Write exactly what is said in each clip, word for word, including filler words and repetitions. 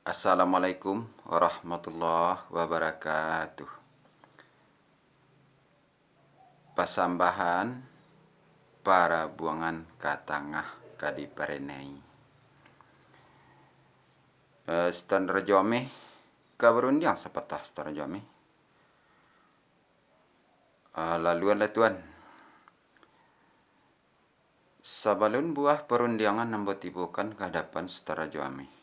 Assalamualaikum warahmatullahi wabarakatuh. Pasambahan parabuangan ka tangah ka diparenai. Eh, Sutan Rajo Ameh, ka barundiang sapatah Sutan Rajo Ameh. Ah, laluanlah Tuan. Sabalun buah parundiangan ambo tibokan ka hadapan Sutan Rajo Ameh.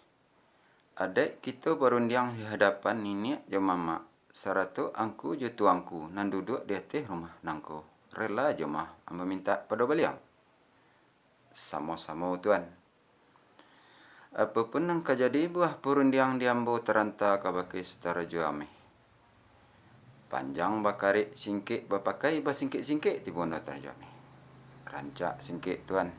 Adaik kito barundiang di hadapan niniak jo mamak, sarato angku jo tuangku nan duduak di ateh rumah nangko, rela jo mah ambo mintak pado baliau. Samo-samo, Tuan. Apo pun nan ka jadi buah parundiang di ambo taranta kabake Sutan Rajo Ameh. Panjang bakarek, singkek bapakai, basingkek-singkek tibo no Sutan Rajo Ameh. Rancak singkek, Tuan.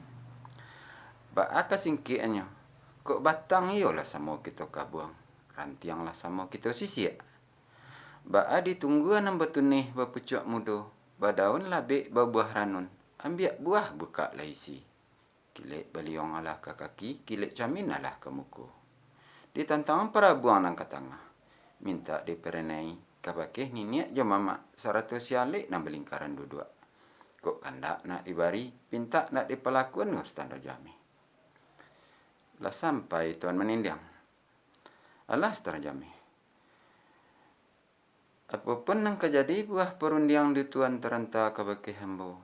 Baa ka singkekannyo? Kok batang iyolah samo kito kabuang, rantianglah samo kito sisiak. Baa ditungguan nan batuneh bapucuak mudo, badaun labek babuah ranun, ambiak buah bukak lah isi. Kilek baliuang alah ka kaki, kilek camin alah ka muko. Ditantang parabuang nan ka tangah, mintak diparenai kabake niniak jo mamak, sarato si alek nan balingkaran duduak. Kok kandak nak dibari, pintak nak dipalakuan ko Sutan Rajo Ameh. Lah sampai Tuan manindiang. Alah Sutan Rajo Ameh. Apo pun nan ka jadi buah parundiang di Tuan taranta kabake ambo.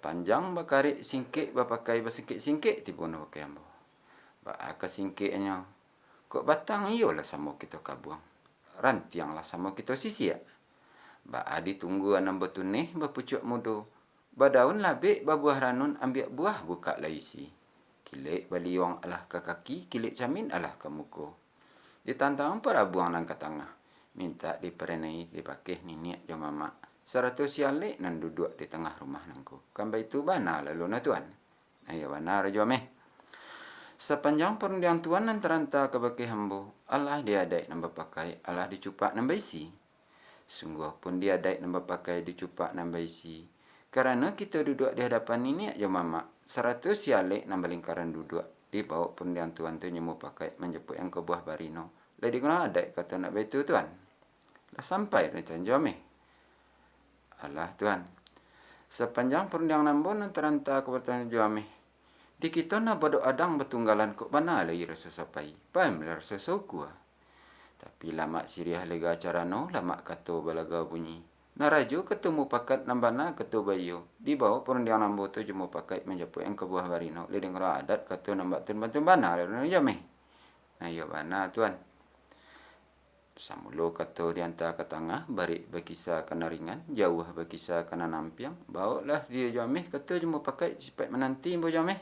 Panjang bakarek, singkek bapakai, basingkek-singkek tibo no kabake ambo. Baa ka singkekannyo? Kok batang iyolah samo kito kabuang, rantianglah samo kito sisiak. Baa ditungguan nan batuneh bapucuak mudo, badaun labek babuah ranun, ambiak buah bukak lah isi. Kilek baliuang alah ka kaki, kilek camin alah ka muko. Ditantang parabuang nan ka tangah, mintak diparenai dibake niniak jo mamak, sarato si alek nan duduak di tangah rumah nangko. Kan baitu bana lalu no Tuan. Iyo bana Rajo Ameh. Sapanjang parundiang Tuan nan taranta kabake ambo, alah di adaik nan bapakai, alah di cupak nan baisi. Sungguah pun di adaik nan bapakai, di cupak nan baisi. Karano kito duduak di hadapan niniak jo mamak, sarato si alek nan balingkaran duduak, dibao parundiang Tuan tu jo mupakai manjapuik angko buah barino, lah dikana adaik kato nak baitu Tuan. Lah sampai Tuan Rajo Ameh. Alah Tuan. Sapanjang parundiangan ambo nan taranta kabake Tuan Rajo Ameh. Di kito nan badok adang batunggalan kok bana lai raso sapai, paimlah raso saukua. Tapi lamak siriah lega carano, lamak kato balaga bunyi. Nan rajo kato mupakat, nan bana kato baiyo, dibao parundiangan ambo tu jo mupakat manjapuik angko buah barino, lidang urang adat kato nan batun-batun bana, Tuan Rajo Ameh. Nah, iyo bana, Tuan. Samulo kato dianta ka tangah, barek bakisa ka nan ringan, jauah bakisa ka nan ampiang, baoklah di Rajo Ameh kato jo mupakat sipaik mananti ambo Rajo Ameh.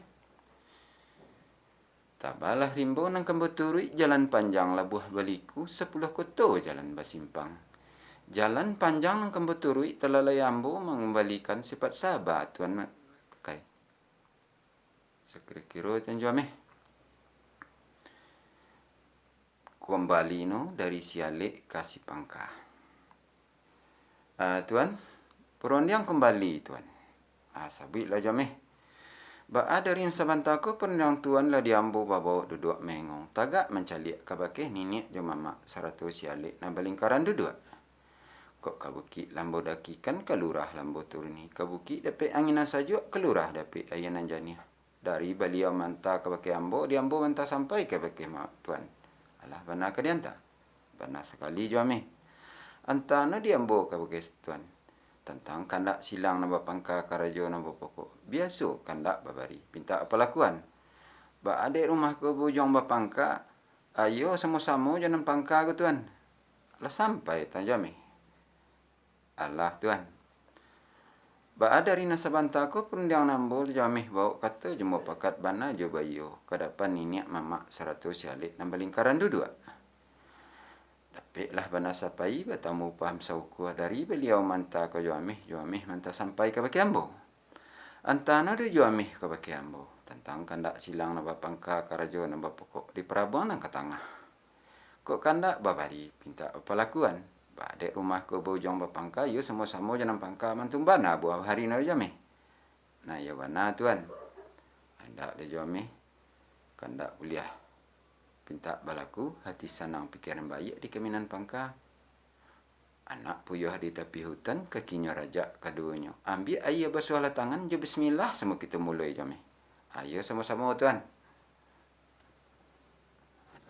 Tabalah rimbo nan ka ambo turuik, jalan panjang labuah baliku, sapuluah koto jalan basimpang. Jalan panjang nan ka ambo turuik, talalai ambo mangumbalikan sipaik saba Tuan pakai. Sakiro-kiro Tuan Rajo Ameh. Kumbali no dari si alek ka si pangka. Ah, Tuan, parundiang kumbali, Tuan. Ah, sabuiklah Rajo Ameh. Baa dari nan sabanta ko parundiang Tuan lah di ambo babaok duduak maengong, tagak mancaliak kabake niniak jo mamak, sarato si alek nan balingkaran duduak. Kok ka bukik lah ambo dakikan, ka lurah lah ambo turuni, ka bukik dapek angin nan sajuak, ka lurah dapek aia nan janiah. Dari baliau manta kabake ambo, di ambo manta sampai kabake ma-, Tuan. Alah bana ka dianta. Bana sakali Rajo Ameh. Anta no di ambo kabake Tuan. Tantang kandak silang nan bapangka, karajo nan bapokok. Biaso kandak babari, pintak bapalakuan. Baa dek rumah ko baujuang bapangka, aia samo-samo jo nan pangka ko Tuan. Lah sampai Tuan Rajo Ameh. Alah Tuan. Baa dari nan sabanta ko parundiangan ambo Rajo Ameh baok kato jo mupakat bana jo baiyo ka dapan niniak mamak sarato si alek nan balingkaran duduak. Dapeklah bana sapai batamu paham saukua dari baliau manta ka Rajo Ameh, Rajo Ameh manta sampai kabake ambo. Anta no di Rajo Ameh kabake ambo, tantang kandak silang nan bapangka, karajo nan bapokok di parabuang nan ka tangah. Kok kandak babari, pintak bapalakuan. Baa dek rumah ko baujuang bapangka, iyo samo-samo jo nan pangka, mantun bana buah hari no Rajo Ameh. Nah, iyo bana Tuan. Indak dek Rajo Ameh. Kandak buliah. Pintak balaku, hati sanang, pikiran baiak di kaminan pangka. Anak puyuah di tapi hutan, kakinyo rajak kaduonyo. Ambiak aia basuahlah tangan, jo bismillah samo kito muloi jo meh. Ayo samo-samo, Tuan.